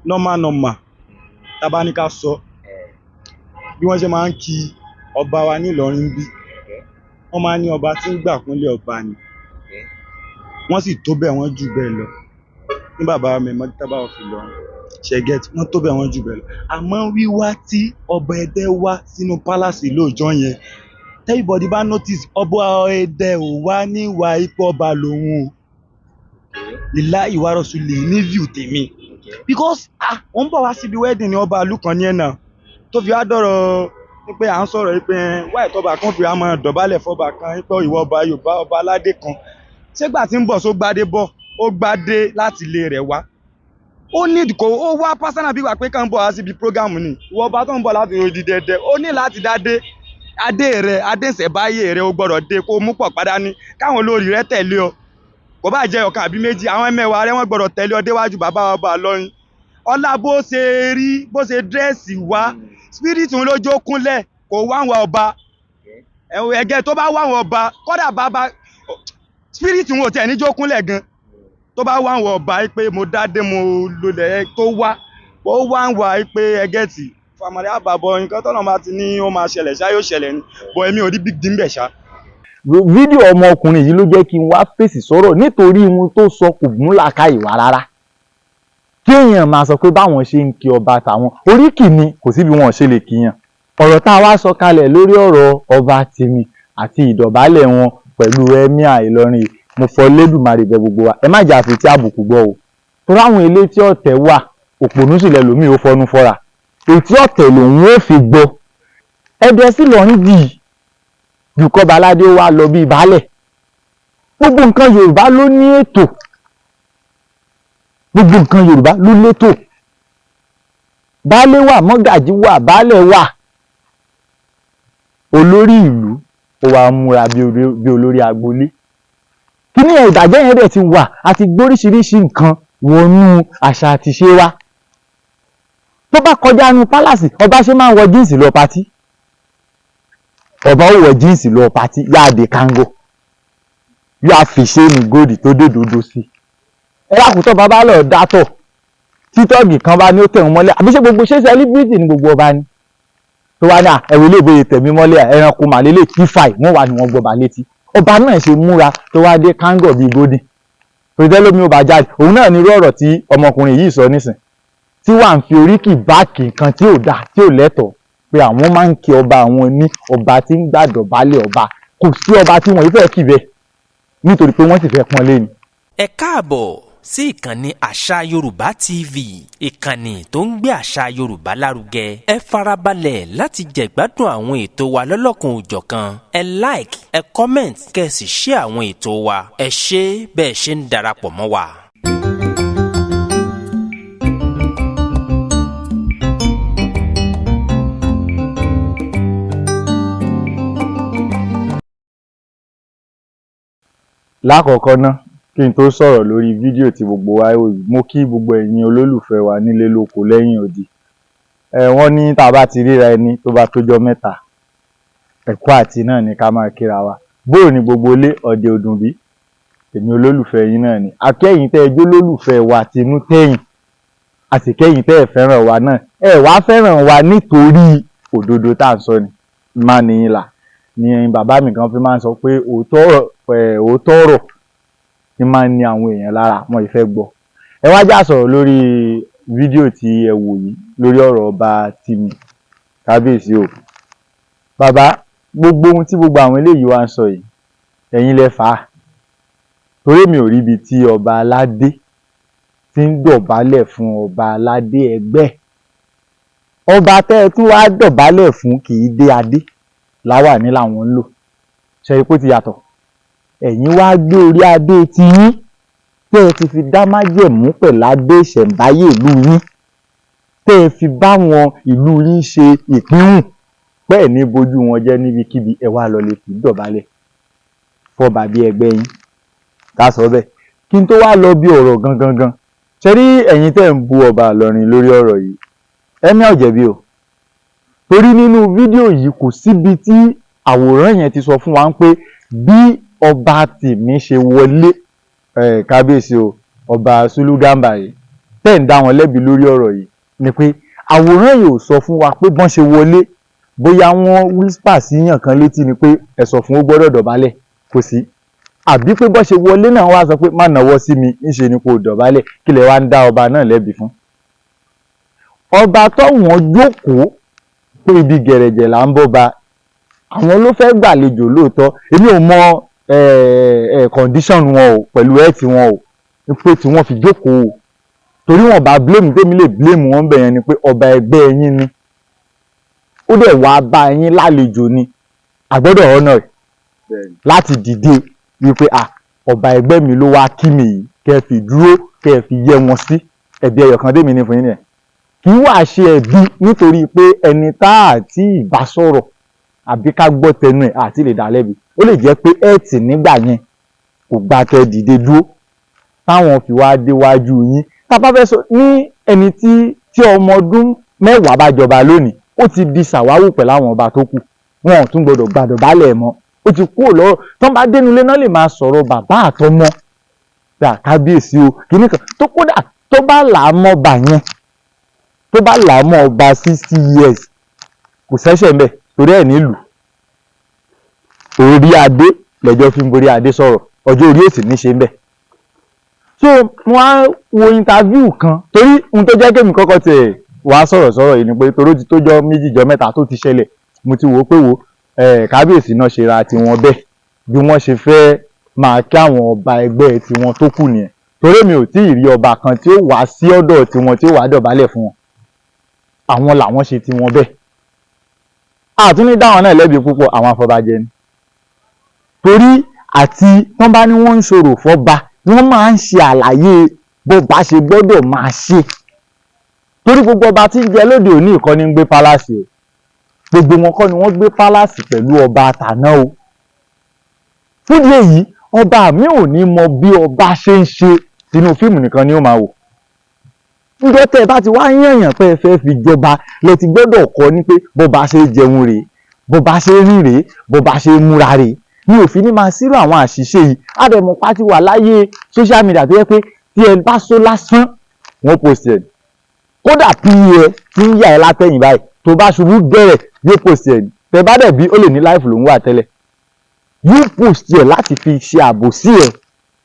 Normal normal, tá bá ní ká sọ bí wọ́n ṣe máa ń kí ọba wa ní Ìlọrin bí, wọ́n máa ń ní ọba tí ń gbà kúnlẹ̀ ọba ni. Wọ́n sì tó bẹ́ẹ̀, wọ́n jù bẹ́ẹ̀ lọ ní bàbá mi Mọ́tàbá of Ìlọrin ṣẹ̀gẹ́t, wọ́n tó bẹ́ẹ̀, wọ́n jù bẹ́ẹ̀ lọ. Àmọ́ wíwá tí ọba Ẹdẹ wá sínú palace lóòjọ́ yẹn, everybody bá notice, ọba Ẹdẹ ò wá níwà ipò ọba lòun o ìlà ìwárọ̀sùn lè ní view tèmi, because ah, wọ́n ń bọ̀ wá síbi wedding ní ọba ìlú kan ní ẹ̀ náà tó fi wá dọ̀rọ̀ pé à ń sọ̀rọ̀ pé wáyé tọba kan fi wá máa dọ̀bálẹ̀ fọba kan pé ìwọ ọba Yorùbá, ọba aládé kan, ṣégbà tí ń bọ̀ só gbadé bọ̀, ó gbadé láti ilé rẹ̀ wá, ó ní kò ó wá pásánà bí wà pé kàn ń bọ̀ wá síbi program ni. Ìwọ ọba tó ń bọ̀ láti odidi Ẹdẹ, ó ní láti dádé adé rẹ̀, adé ìṣẹ̀báyé rẹ̀, ó gbọ́dọ̀ dé kó mú pọ̀ padà ní káwọn olórí rẹ̀ tẹ̀lé ọ, kò bá jẹ́ ọ̀kan àbí méjì, àwọn ẹmẹ̀wà rẹ̀ wọ́n gbọ́dọ̀ tẹ̀lé ọ déwájú bàbá ọba Ìlọrin. Ọlá bó ṣe rí, bó ṣe dress wá, spirit ń lójó kúnlẹ̀, kò wá àwọn ọba ẹ̀gẹ́ tó bá wá àwọn ọba kọ́dà bàbá spirit ń wò tẹ̀ níjó kúnlẹ̀ gan tó bá wá àwọn ọba pé mo dádé mo lulẹ̀ tó wá, ó wá ń wá pé ẹgẹ́ tì famari àbàbọ̀ nǹkan tọ́nà bá ti ní ó máa ṣẹlẹ̀ ṣá, yóò ṣẹlẹ̀ ni, bọ̀ èmi ò rí big deal ń bẹ̀ ṣá. Fídíò ọmọkùnrin yìí ló jẹ́ kí n wá fèsì sọ̀rọ̀ nítorí ohun tó sọ kò mú làákàyè wá rárá. Kí èèyàn máa sọ pé báwọn ṣe ń kí ọba tàwọn oríkì ni, kò síbi wọn ò ṣe lè kíyàn. Ọ̀rọ̀ tá a wá sọ kalẹ̀ lórí ọ̀rọ̀ ọba Tìmì àti ìdọ̀bálẹ̀ wọn pẹ̀lú emir Ìlọrin yìí, mo fọ Lédùmarè bẹ̀ gbogbo wa, ẹ má jà fi tí àbùkù gbọ́ o, torí àwọn elétí ọ̀tẹ̀ wà, òpònú sì lẹlòmíì ó fọnú fọ́ra, ètí ọ̀tẹ̀ lòun ó fi gbọ́. Ẹdẹ sí Ìlọrin dì í ju kọ́ba aládé wa lọ bíi baálẹ̀. Gbogbo nǹkan Yorùbá ló ní ètò, gbogbo nǹkan Yorùbá ló létò. Baálé wà, mọ́gàjí wà, baálẹ̀ wà, olórí ìlú ó wàá múra bí olórí agboolé. Kíní ẹ̀ ìbàjẹ́ yẹn dẹ̀ ti wà, àti gbóríṣiríṣi nǹkan wọnú àṣà àti ìṣe wa. Tó bá kọjá nu pálàsì, ọba ṣe máa ń wọ jíǹsì lọ patí, ọba ó wọ jíǹsì lọ patí, yáa dé kángò, yóò fi ṣéènì góòdì tó dé dòdò sí i. Ẹ lákòótọ́ bàbá lọ dátọ̀ títọ́ọ̀gì kan bá ní ó tẹ̀wọ̀n mọ́lẹ̀, àbí ṣé gbogbo ṣé sẹ́líbírìtì ní gbogbo ọba ni tó wá ní à ẹ̀rọ ilé ìbòye tẹ̀mí mọ́lẹ̀, ẹranko màlélẹ̀ tífàì wọ́n wà ní wọ́n gbọba létí. Ọba náà ṣe múra tó wá dé kángọ̀ bíi góòdì pẹ̀tẹ́lómi ó bá jáde, òun náà ní irú ọ̀rọ̀ tí ọmọkùnrin yìí sọ nísìn tí wà ń fi oríkì báàkì nǹkan tí ò dáa, tí ò lẹ́tọ̀ọ́, pé àwọn máa ń kí ọba àwọn ní ọba tí ń gbàdọ̀bálẹ̀ ọba. Kò sí ọba tí wọ́n fẹ́ kì bẹ́ẹ̀ nítorí pé wọ́n sì fẹ́ pọ́n lé ni. Ẹ káàbọ̀ sí ìkànnì Àṣà Yorùbá TV, ìkànnì tó ń gbé àṣà Yorùbá lárugẹ. Ẹ farabalẹ̀ láti jẹ̀gbádùn àwọn ètò wa lọ́lọ́kan òjọ̀kan. Ẹ like, ẹ comment, kẹ́ ẹ sì share àwọn ètò wa. Ẹ ṣé bẹ́ẹ̀ ṣe ń darapọ̀ mọ́ wa. Lákọ̀ọ́kọ́ ná, kí n tó sọ̀rọ̀ lórí fídíò tí gbogbo wa wò yìí, mo kí gbogbo ẹ̀yin olólùfẹ́ wa nílé lóko lẹ́yìn odi. Ẹ wọ́n ní tá a bá ti ríra ẹni tó bá tójọ́ mẹ́ta, ẹ̀kọ́ àti náà ni ká máa kíra wa. Bóò ni gbogbo ilé ọ̀dẹ̀ òdùn bí? Èmi olólùfẹ́ yín náà ni. Akẹ́yìn tẹ́ ẹ jólólùfẹ́ wa tinú tẹ̀yìn, àti kẹ́yìn tẹ́ ẹ fẹ́ràn wa náà. Ẹ wá fẹ́ràn wa nítorí òdodo tá à ń sọ ni. Má níyìn là ni bàbá mi kan fi máa ń sọ pé òótọ́ ọ̀rọ̀ ni máa ń ní àwọn èèyàn lára, wọn ì fẹ́ gbọ́. Ẹ wá já sọ̀rọ̀ lórí fídíò tí ẹ wò yìí lórí ọ̀rọ̀ ọba Tìmì. Kábíyèsí o bàbá, gbogbo ohun tí gbogbo àwọn eléyìí wá ń sọ yìí, ẹ̀yin lẹ fà á, torí mi ò rí ibi tí ọba aládé ti ń dọ̀bálẹ̀ fún ọba aládé ẹgbẹ́. Ọba tẹ́ ẹ tún wá dọ̀bálẹ̀ fún kì í dé adé láwàní làwọn ń lò, ṣe é kó ti yàtọ̀. Ẹ̀yin wá gbé orí adé tiyín tẹ́ ẹ ti fi dá májẹ̀mú pẹ̀lú adé ìṣẹ̀ǹbáyé ìlú yín, tẹ́ ẹ fi báwọn ìlú yín ṣe ìpínhùn bẹ́ẹ̀ ní bójú wọn jẹ́ níbikíbi, ẹ wá lọ lè fi dọ̀bálẹ̀ fọba bí ẹgbẹ́ yín. Ká sọ bẹ́ẹ̀ kí n tó wá lọ bí ọ̀rọ̀ gangan gan, ṣe rí ẹ̀yin tẹ́ ń bu ọba Ìlọrin lórí ọ̀rọ̀ yìí, ẹ̀mí ò jẹ̀bi o, torí nínú fídíò yìí kò síbi tí àwòrán yẹn ti sọ fún wa pé bí ọba Tìmí ṣe wọlé. Kábíyèsí o, ọba Sulu Gàmbàrí, Tẹ́ ń dá wọn lẹ́bi lórí ọ̀rọ̀ yìí ni pé àwòrán yìí ò sọ fún wa pé bọ́n ṣe wọlé, bóyá wọ́n whisper sí yàn kan létí ni pé ẹ sọ fún ó gbọ́dọ̀ dọ̀bálẹ̀, kò sí, àbí pé bọ́n ṣe wọlé náà wá sọ pé má nàwọ́ sí mi, ńṣe ni kò dọ̀bálẹ̀. Kí lẹ wá ń dá ọba náà lẹ́bi fún? Ọba tọ́wọ́n jókòó pé ibi gẹ̀rẹ̀jẹ̀ là ń bọ́ba, àwọn ló fẹ́ gbàlejò lóòótọ́. Èmi ò mọ condition wọn o, pẹ̀lú health wọn o, pé tí wọ́n fi jókòó o, torí wọn bá blame. Tèmi lè blame wọn bẹ̀yẹn ni pé ọba ẹgbẹ́ yín ni, ó dẹ̀ wá bá yín lálejò ni, a gbọ́dọ̀ honour ẹ̀ láti dìde wípé à, ọba ẹgbẹ́ mi ló wá kí mi yìí, kẹ́ ẹ fi dúró, kẹ́ ẹ fi yẹ wọn sí. Ẹ̀bi ẹyọ kan tèmi ní fún yín nìyẹn. Kì í wá ṣe ẹ̀bi nítorí pé ẹni tá àti ìbá sọ̀rọ̀ àbí ká gbọ́ tẹnu ẹ̀ àti lè dá lẹ́bi. Ó lè jẹ́ pé ẹ̀tì nígbà yẹn kò gba kẹ́ dìde dúró táwọn fi wá déwájú yín. Tá a bá fẹ́ sọ ní ẹni tí ọmọ ọdún 10 bá jọba lónìí, ó ti di sàwáwù pẹ̀lú àwọn ọba tó kù, wọn ò tún gbọdọ̀ gbàdọ̀bálẹ̀ mọ́. Ó ti kúrò lọ́rọ̀ tán bá dénú ilé náà lè máa sọ̀rọ̀ bàbá àtọmọ gbà kábíyèsí o, kìíní kan tó kódà tó bá là á mọ́ ọba yẹn, tó bá là á mọ́ ọba 60 years, kò sẹ́sẹ̀ ń bẹ̀ torí ẹ̀ nílùú orí adé lẹ́jọ́ fi ń borí adé sọ̀rọ̀, ọjọ́ orí èsì ní ṣe ń bẹ̀. So mo á wo interview kan, torí ohun tó jẹ́ kémi kọ́kọ́ tiẹ̀ wá sọ̀rọ̀ sọ̀rọ̀ yìí ni pé torí ó ti tójọ́ 2 jọ́ 3 tó ti ṣẹlẹ̀, mo ti wò ó pé wo kábíyèsí náà ṣe ra tiwọn bẹ́ẹ̀, bí wọ́n ṣe fẹ́ máa kí àwọn ọba ẹgbẹ́ tiwọn tó kù nìyẹn, torí mi ò tí ì rí ọba kan tí ó wá sí ọ̀dọ̀ tiwọn tí ó wá dọ̀bálẹ̀ fún wọn. Àwọn làwọn ṣe tiwọn bẹ́ẹ̀. Àtúní dáwọn náà lẹ́bi púpọ̀, àwọn afọbajẹ ni, torí àti tán bá ní wọ́n ń ṣòro fọ́ba, wọ́n máa ń ṣe àlàyé bó bá ṣe gbọ́dọ̀ máa ṣe, torí gbogbo ọba tí ń jẹ lóde òní ìkọ́ni ń gbé pálásì o, gbogbo wọn kọ́ ni wọ́n gbé pálásì pẹ̀lú ọba àtàná o. Fúdí èyí, ọba mi ò ní mọ bí ọba ṣe ń ṣe, tinú fíìmù nìkan ni ó máa wò. Níjọ́ tẹ́ ẹ bá ti wá yànyàn pé ẹ fẹ́ fi jọba, lẹ ti gbọ́dọ̀ kọ́ ní pé bó bá ṣe jẹun rèé, bó bá ṣe rìn rèé, bó bá ṣe múra rèé, ní òfin ní máa sírò àwọn àṣìṣe yìí. Àdẹ̀mọ̀pá ti wà láyé social media tó yẹ pé tí ẹ bá sọ lásán, wọ́n post ẹ̀, kódà pa ẹ tí ń yà ẹ́ látẹ̀yìn báyìí, tó bá ṣubú gẹ̀rẹ̀, yóò post ẹ̀. Tẹ bá dẹ̀ bí ó lè ní life lòún wà tẹ́lẹ̀, yóò post ẹ̀ láti fi ṣe àbòsí ẹ̀,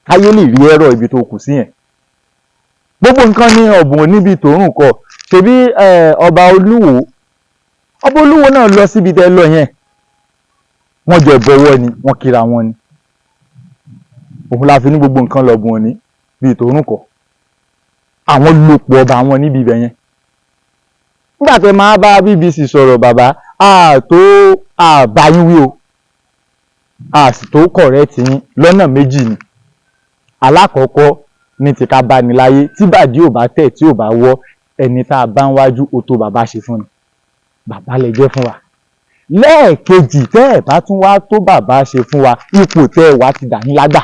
káyé lè rí ẹ̀rọ ibi tó kù sí yẹn. Gbogbo nǹkan ní ọ̀bùn níbi tòórùn kọ. Ṣebí ọba Olúwo, ọba Olúwo náà lọ síbi tẹ́ lọ yẹn, wọ́n jọ bọ̀wọ̀ ni, wọ́n kíra wọn ni. Òun la fi ní gbogbo nǹkan lọ́bùn òní bíi tòórùn kọ. Àwọn lòpọ̀ ọba wọn níbi ibẹ̀ yẹn. Nígbà tẹ́ máa bá BBC sọ̀rọ̀, bàbá àtó àbáyín wí o, a sì tó correct yín lọ́nà méjì ni. Alákọ̀ọ́kọ́ ní ti ká bá ní láyé, tí bàdí ò bá tẹ̀ tí ò bá wọ́, ẹni tá a bá ń wájú ó tó bàbá ṣe fún ni, bàbá lẹ jẹ́ fún wa. Lẹ́ẹ̀kejì, tẹ́ ẹ̀ bá tún wá tó bàbá ṣe fún wa, ipò tẹ́ ẹ wá ti dà yín lágbà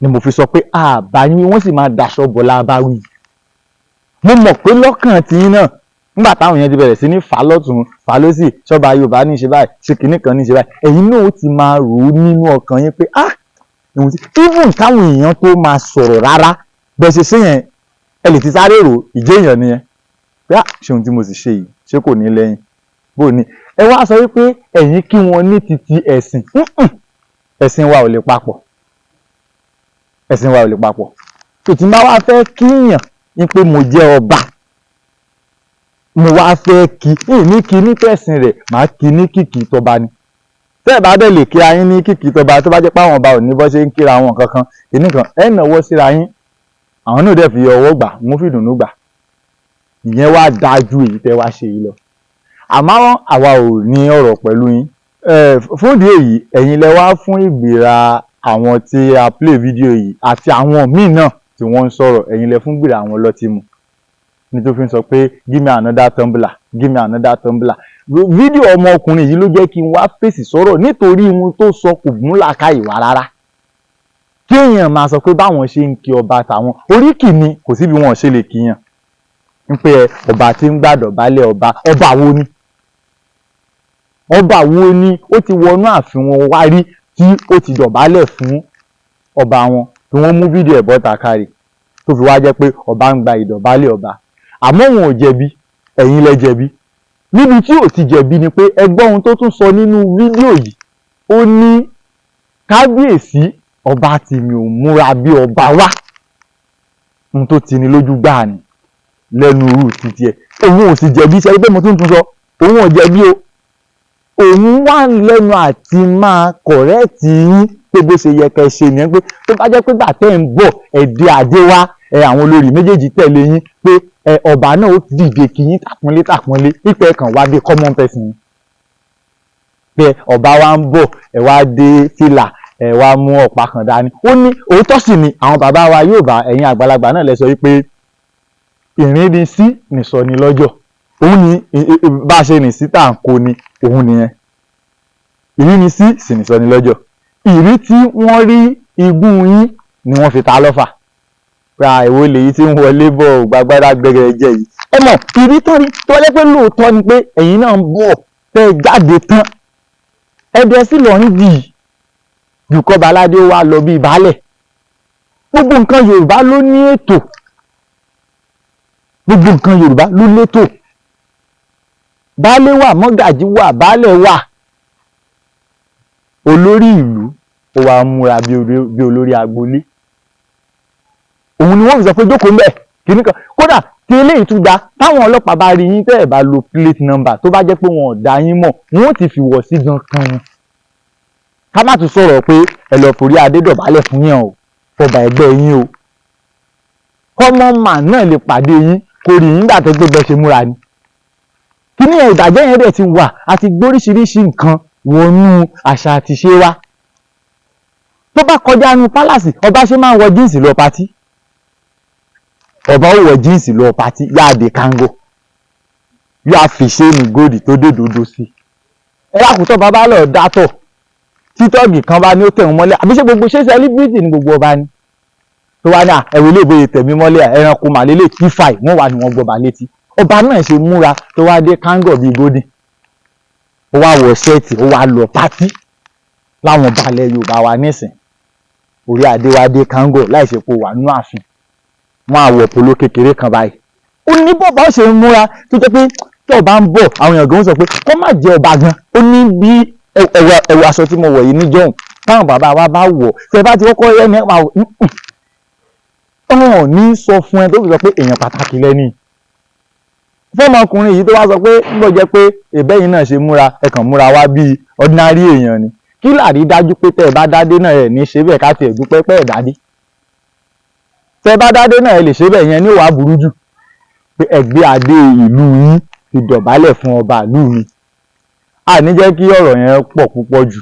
ni mo fi sọ pé àbá yín, wọ́n sì máa daṣọ bọ̀ la bá wí. Mo mọ̀ pé lọ́kàn tiyín náà, nígbà táwọn yẹn ti bẹ̀rẹ̀ sí ní fà á lọ́tún fà á lọ́sì, ṣọba Yorùbá ní í ṣe báyìí, ṣe kìnnì kan ní í ṣe báyìí, ẹ̀yin náà ó ti máa rò ó nínú ọkàn yín pé ah, ìwọ̀n tí even káwọn èèyàn tó máa sọ̀rọ̀ rárá bẹ́ẹ̀ ṣe ṣe yẹn, ẹ lè ti sáré rò ìjẹ́ èèyàn nìyẹn pé ah, ṣé ohun tí mo sì ṣe yìí, ṣé kò ní lẹ́yìn bó ni? Ẹ wá sọ wípé ẹ̀yin kí wọn ní titi ẹ̀sìn. Ẹ̀sìn wa ò lè papọ̀, ẹ̀sìn wa ò lè papọ̀. Tó tí n bá wá fẹ́ kíyàn ní pé mo jẹ́ ọba, mo wá fẹ́ kí ní kí ní tẹ̀sìn rẹ̀, màá kí ní kìkì tọba ni. Tẹ́ ẹ̀ bá dẹ̀ lè kíra yín ní kìkì tọba, tó bá jẹ́ pé àwọn ọba ò ní bọ́ ṣe ń kíra wọn kankan kìíní kan, ẹ̀ náwó síra yín, àwọn náà dẹ̀ fi ọwọ́ gbà, wọ́n fi ìdùnnú gbà. Ìyẹn wá dáa ju èyí tẹ́ wá ṣe yìí lọ. Àmọ́ àwa ò ní ọ̀rọ̀ pẹ̀lú yín fún ìdí èyí. Ẹ̀yin lẹ wá fún ìgbéra àwọn tí a play video yìí àti àwọn míì náà tí wọ́n ń sọ̀rọ̀, ẹ̀yin lẹ fún gbìrà àwọn lọ́tí mu ní tó fi ń sọ pé give me another tumbler, give me another tumbler. Fídíò ọmọkùnrin yìí ló jẹ́ kí n wá fèsì sọ̀rọ̀, nítorí ohun tó sọ kò mú làákàyè wá rárá. Kí èèyàn máa sọ pé báwọn ṣe ń kí ọba tàwọn, oríkì ni, kò síbi wọn ò ṣe lè kíyàn ń pé ọba tí ń gbàdọ̀bálẹ̀ ọba. Ọba wo ni? Ọba wo ni ó ti wọnú ààfin wọn wá rí tí ó ti dọ̀bálẹ̀ fún ọba wọn, tí wọ́n mú fídíò ẹ̀ bọ́ta kárí? Tó fi wá jẹ́ pé ọba ń gba ìdọ̀bálẹ̀ ọba, àmọ́ òun ò jẹ̀bi, ẹ̀yin lẹ jẹ̀bi. Níbi tí ò ti jẹ̀bi ni pé ẹ gbọ́ ohun tó tún sọ nínú fídíò yìí. Ó ní kábíyèsí ọba Tìmì ò múra bí ọba wá. Ohun tó ti ní lójú gbáà ni lẹ́nu irú títí ẹ̀. Òun ò sì jẹ̀bi. Ṣe pé mo tún tún sọ, òun ò jẹ̀bi o. Òun wà lẹ́nu àti máa correct yín pé bó ṣe yẹ kẹ́ ṣe nìyẹn, pé tó bá jẹ́ pé gbà tẹ́ ń bọ̀ ẹ̀dẹ́ adé wá ẹ, àwọn olórí méjèèjì tẹ̀lé yín, pé ẹ ọba náà ó dìde kí yín tàpọ́nlé tàpọ́nlé, pípẹ́ kàn wá bí common person, pé ọba wa ń bọ̀, ẹ wá dé fìlà, ẹ wá mú ọ̀pá kan dání. Ó ní òótọ́ sì ni àwọn bàbá wa yóò bá ẹ̀yin àgbàlagbà náà lẹ sọ wípé ìrínisí nìsọni lọ́jọ́. Òun ni bá a ṣe rìn sí tá à ń kó ni òun nìyẹn. Ìrínisí sì nìsọni lọ́jọ́. Ìrí tí wọ́n rí igún yín ni wọ́n fi ta lọ́fà ra èwo lèyí tí ń wọlé bọ̀ gbàgbádá gbẹgẹ jẹ yìí. Ẹ mọ̀ ìrí tán rí tó wọlé pé lóòótọ́ ni pé ẹ̀yin náà ń bọ̀ tẹ́ jáde tán, ẹ̀dẹ̀ sí lọ ń dì í jùkọ́ baládé wa lọ bíi baálẹ̀. Gbogbo nǹkan Yorùbá ló ní ètò, gbogbo nǹkan Yorùbá ló létò. Baálé wà, mọ́gàjí wà, baálẹ̀ wà, olórí ìlú. Ó wá múra bí olórí agboolé, òun ni wọ́n fi sọ pé jókòó ńbẹ̀ kìíní kan. Kódà tí eléyìí tún gba, táwọn ọlọ́pàá bá rí yín tẹ́ ẹ̀ bá lo plate number, tó bá jẹ́ pé wọn ò dá yín mọ̀, wọn ó ti fi wọ̀ sí gan kan wọn. Ká má tún sọ̀rọ̀ pé ẹ lọ forí adé dọ̀bálẹ̀ fún yàn o, fọba ẹgbẹ́ yín o. Common man náà lè pàdé yín, kò rí yín gbà tó gbé bẹ́ẹ̀ ṣe múra ni. Kíní ẹ̀ ìbàjẹ́ yẹn dẹ̀ ti wà, àti gbóríṣiríṣi nǹkan wọnú àṣà àti ìṣe wa. Tó bá kọjá nu palace, ọba ṣe máa ń wọ jeans lọ party? Ọba ó wọ jeans lọ party, yáa dé kángó, yóò fi chain gold tó dé dòdò sí ẹ. Lákòótọ́ bàbá lọ dátọ̀ títọ́ọ̀gì kan bá ní ó tẹ̀ wọ́n mọ́lẹ̀, àbí ṣé gbogbo ṣé celebrity ní gbogbo ọba ni tó wá ní ẹ̀rọ ilé ìbòye tẹ̀mí mọ́lẹ̀, ẹranko màlélẹ̀ kífàì wọ́n wà ní wọ́n gbọba létí. Ọba náà ṣe múra tó wá dé kángọ̀ bíi golden, ó wá wọ shirt, ó wá lọ party láwọn balẹ̀ Yorùbá wa nísìn. Orí adéwádé kángọ̀ láì ṣe pé wà nínú ààfin, wọn àwọ̀ polo kékeré kan báyìí. Ó ní bọ́ọ̀bá ó ṣe ń múra tó jẹ́ pé tí ọba ń bọ̀, àwọn èèyàn gan sọ pé kó má jẹ́ ọba gan. Ó ní bí ẹwọ aṣọ tí mo wọ̀ yìí níjọ́hùn, táwọn bàbá wa bá wọ̀, tẹ bá ti kọ́kọ́ rẹ́ ní ẹ̀pà, wọn ò ní sọ fún ẹ tó fi sọ pé èèyàn pàtàkì lẹ́ni. Fọmọkùnrin yìí tó wá sọ pé ń bọ̀ jẹ́ pé ìbẹ́yìn náà ṣe múra, ẹ kàn múra wá bíi ordinary èèyàn ni, kí làrí dájú pé tẹ́ ẹ bá dádé náà ẹ̀ ní ṣe bẹ́ẹ̀? Ká tiẹ̀ dúpẹ́ pẹ́ ẹ̀ dádé. Tẹ́ ẹ bá dádé náà, ẹ lè ṣe bẹ́ẹ̀. Yẹn ní wàá burú jù pé ẹ gbé adé ìlú yín fi dọ̀bálẹ̀ fún ọba ìlú mi. A ní jẹ́ kí ọ̀rọ̀ yẹn pọ̀ púpọ̀ jù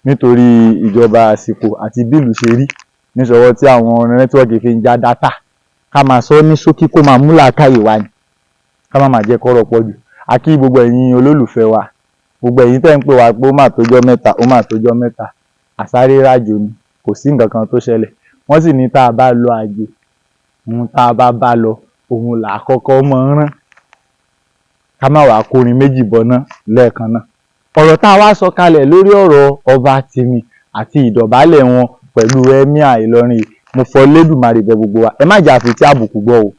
nítorí ìjọba àsìkò àti bí ìlú ṣe rí níṣọwọ́ tí àwọn network fi ń já data. Ká máa sọ ní ṣókí kó máa mú làákàyè wá ni, ká má máa jẹ́ kọ́rọ̀ pọ̀ jù. A kí gbogbo ẹ̀yin olólùfẹ́ wa, gbogbo ẹ̀yin tẹ́ ń pè wá pé ó mà tójọ́ mẹ́ta, ó mà tójọ́ mẹ́ta. Àsáré rájò ni, kò sí nǹkan kan tó ṣẹlẹ̀. Wọ́n sì ní tá a bá lọ àjò, ohun tá a bá bá lọ òun là á kọ́kọ́ mọ́ ń rán. Ká má wàá kórin méjì bọná lẹ́ẹ̀kan náà. Ọ̀rọ̀ tá a wá sọ kalẹ̀ lórí ọ̀rọ̀ ọba Tìmì àti ìdọ̀bálẹ̀ wọn pẹ̀lú emir Ìlọrin yìí, mo fọ Lédùmarè bẹ̀ gbogbo wa, ẹ má jà fi tí àbùkù gbọ́ o,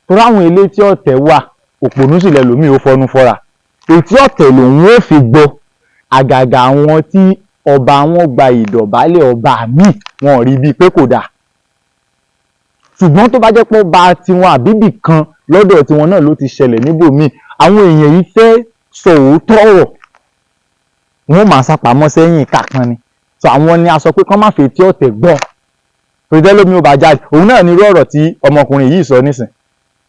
torí àwọn elétí ọ̀tẹ̀ wà, òpònú sì lẹlòmíì ó fọnú fọ́ra, etí ọ̀tẹ̀ lòun ó fi gbọ́. Àgàgà àwọn tí ọba wọn gba ìdọ̀bálẹ̀ ọba míì, wọn ò rí bíi pé kò dáa, ṣùgbọ́n tó bá jẹ́ pé ọba tiwọn àbíbì kan lọ́dọ̀ tiwọn náà ló ti ṣẹlẹ̀ níbòmíì, àwọn èèyàn yìí fẹ́ sọ òótọ́ ọ̀rọ̀, wọn ó máa sápamọ́ sẹ́yìn ìka kan ni. So àwọn ni a sọ pé kán má fi etí ọ̀tẹ̀ gbọ́, torí tẹ́lómi ò bá jáde, òun náà ní irú ọ̀rọ̀ tí ọmọkùnrin yìí sọ nísìn,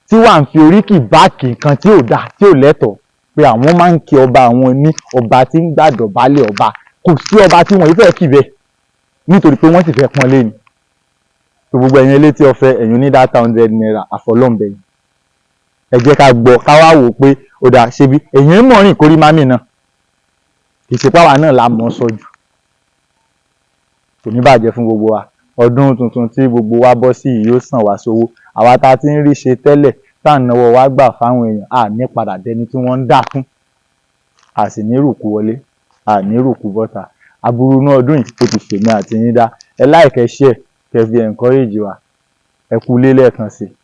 tí wàá ń fi oríkì báàkì nǹkan tí ò dáa, tí ò lẹ́tọ̀ọ́, pé àwọn máa ń kí ọba àwọn ní ọba tí ń gbàdọ̀bálẹ̀ ọba. Kò sí ọba tí wọ́n yìí fẹ́ kì bẹ́ẹ̀, nítorí pé wọ́n sì fẹ́ pọ́n lé ni. So gbogbo ẹ̀yin elétí ọ̀fẹ́, ẹ̀yin ní data 100 naira, àfọlọ́ǹbẹ̀yìn, ẹ jẹ́ ká gbọ́, ká wá wò ó pé ó dáa ṣe bí èyàn ń mọ̀rìn kórí mami náà, kì í ṣe páwa náà la mọ̀ ọ́ sọ jù. Kò ní bàjẹ́ fún gbogbo wa. Ọdún tuntun tí gbogbo wa bọ́ sí yìí yóò sàn wá sówó. Àwa tá a ti ń rí ṣe tẹ́lẹ̀, tá à ń náwó wa gbà fáwọn èèyàn, à ní padà dẹni tí wọ́n ń dá fún, a sì ní rùkú wọlé, a ní rùkú bọ́ta. Aburú inú ọdún yìí ó ti fèmí àti yín dá. Ẹ like, ẹ share, kẹ́ fi encourage wa. Ẹ Ẹ kú ilé lẹ́ẹ̀kan sí i.